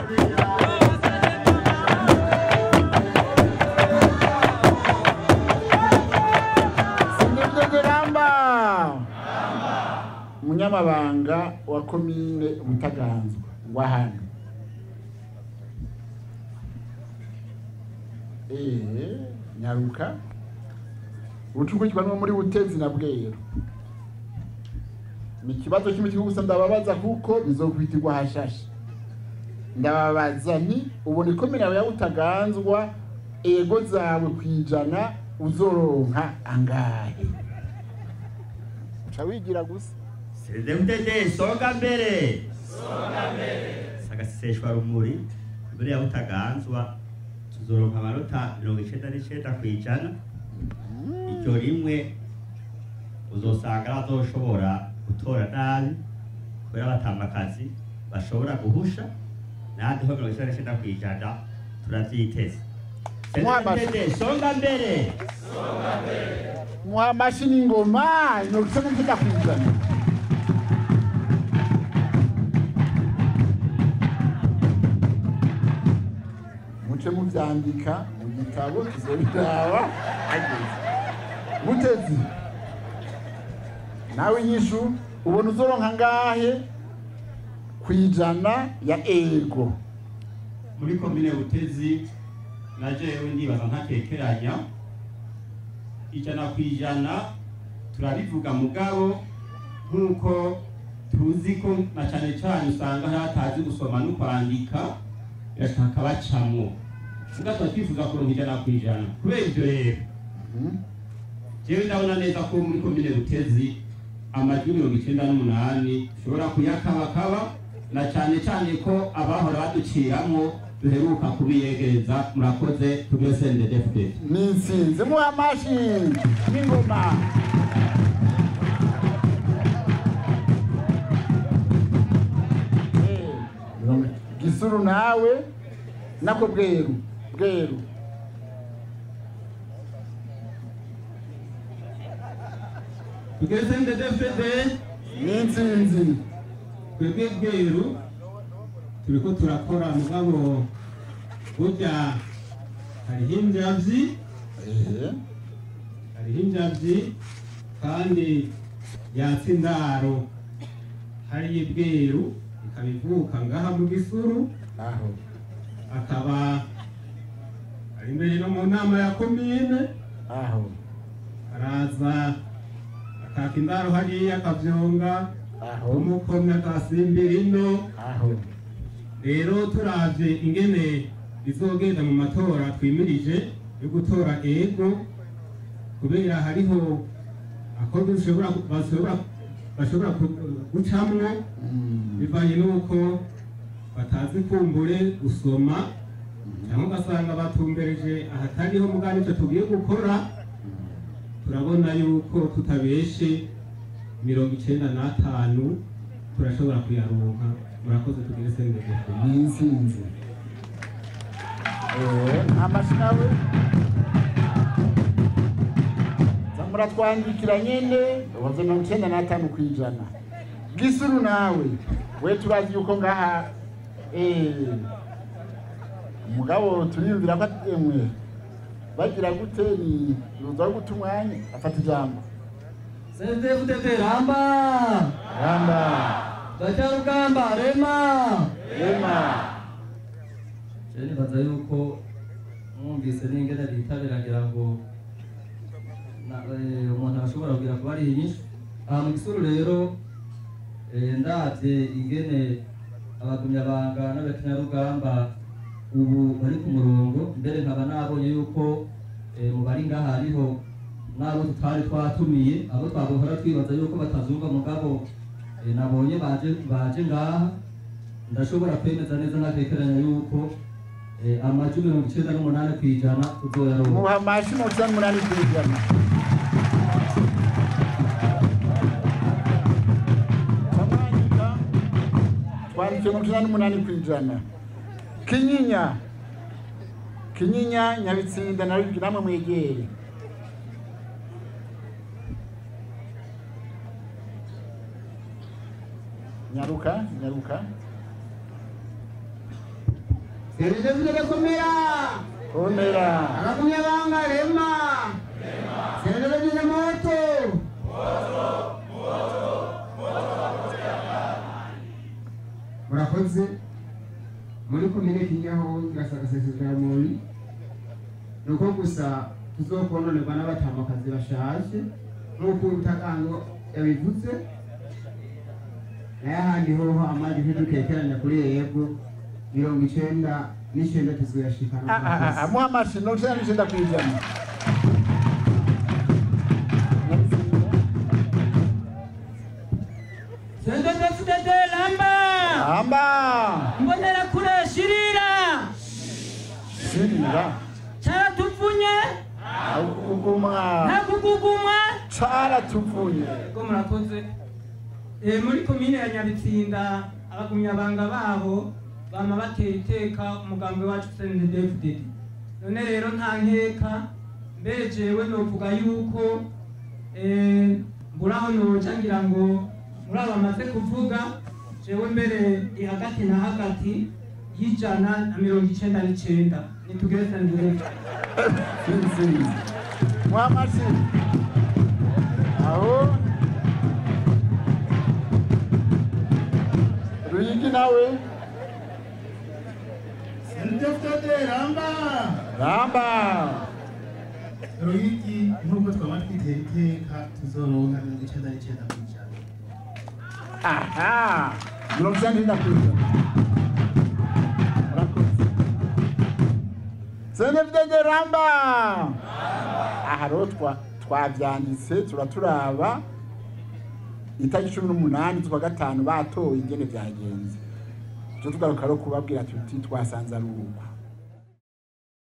Sindivyo Umunyamabanga wa komine Butaganzwa wa hano. Nyaruka ucukukirwa no muri Butezi na Bweru. Ni kibazo kimwe gusa ndababaza kuko bizokwitirwa hashashe. Ndababaza ni ubona ikomine yawe ya Butaganzwa ego zawe kwijana uzoronka angahe? Uca wigira gusa. CNDD-FDD songa mbere. Songa mbere. Sagaseseshwa rumuri mbere ya Butaganzwa tuzoronka amanota 99%. Icyo rimwe uzosanga azoshobora gutora nabi kubera abatambakazi bashobora guhusha nandi ho 99% turavyiteze. CNDD-FDD songa mbere. Songa mbere. Muhamashi n'ingoma 99%. Muce muvyandika mu gitabo tuzobiraba ageze. Butezi nawe inyishu ubona uzoronka ngahe kwijana ya ego? Muri komine Butezi najewe ndibaza ntakekeranya 100% turabivuga, mugabo nkuko tuzi ko na cyane cyane usanga hatazi gusoma no kwandika birashaka bacamwo, mugatwa twifuza kuronka 100%. Kubera ivyo rero jewe ndabona neza ko muri komine Butezi amajwi 98 ushobora kuyakabakaba, na cyane cyane ko abahora baduciramwo duheruka kubiyegereza. Murakoze tugire CNDD-FDD. Ninsinze muhamashi n'ingoma. Gisuru nawe nako Bweru. Bweru tugire CNDD-FDD. Ninsinzi twebwe Bweru turiko turakora, mugabo burya hariho injavyi, hariho injavyi kandi yatse indaro hariya Bweru ikaba ivuka ngaha mu Gisuru, akaba ari imbere no mu nama ya komine, araza akaka indaro hariya akavyonga umukomye akasimbira ino. Rero turavye ingene bizogenda mu matora twimirije yo gutora ego, kubera hariho ako bashobora gucamwo bivanye n'uko batazi kumbure gusoma, cyangwa ugasanga batumbereje ahatariho. Mugabo icyo tugiye gukora turabona yuko tutabeshe 95 turashobora kuyaronka. Murakoze tugire CNDD-FDD. Ninsinzi. Amashinawe muratwandikira nyene wavuze 95%. Gisuru nawe we turazi yuko ngaha mugabo turiyumvira ko emwe bagira gute ni uza guta umwanya afata ijambo. CNDD-FDD ramba ramba Ndacyarugamba rema rema. Je nibaza yuko mwumvise n'ingene bitabira ngira ngo umuntu ashobora kugira kuba ari inyishu. Aha mu Gisuru rero ndavye ingene abagumyabanga n'abakenyarugamba ubu bari ku murongo, mbere nkaba nabonye yuko mu bari ngaha hariho n'abo tutari twatumiye, abo twabohora twibaza yuko batazumva, mugabo nabonye baje ngaha. Ndashobora kwemeza neza ntakekeranya yuko amajwi 98% tuzoyaronka. Muhamashi 98%. Twandike 98%. Kinyinya Kinyinya Nyabitsinda na Ruyigi namwe mwegere. Nyaruka nyaruka. CNDD-FDD komera. Komera. Abagumyabanga rema. CNDD-FDD moto. Moto, moto, moto. Murakoze. Muri komine Kinyaho ngasakasesezera muri nuko gusa tuzokononerwa n'abatamakazi bashaje nk'uko Utaganzwa yabivuze, naye ahandi hoho amazi ntidukekeranya kuri yego 99 tuzoyashikana. Amuha amashi 99%. CNDD-FDD ramba. Ramba. Imbonerakure shirira. Shirira. Caratuvunye. Kugugumwa. Nta kugugumwa. Caratuvunye. Ko murakoze. Muri komine ya Nyabitsinda abagumyabanga baho bama batera iteka umugambi wacu CNDD-FDD. None rero nta nkeka mbere jewe novuga yuko mburaho noca ngira ngo muri aba bamaze kuvuga jewe mbere ndi hagati na hagati y'199 nitugere CNDD-FDD. Mwamashi. Aho Ruyigi nawe. CNDD-FDD ramba. Ramba. Ruyigi nkuko twama twitera iteka tuzoronka 99%. Aha. 99%. Murakoze. CNDD-FDD ramba. Aha rero twavyanditse turaturaba itariki 18 z'ukwa gatanu batoye ingene vyagenze. Tugaruka rero kubabwira tuti twasanze ari uko.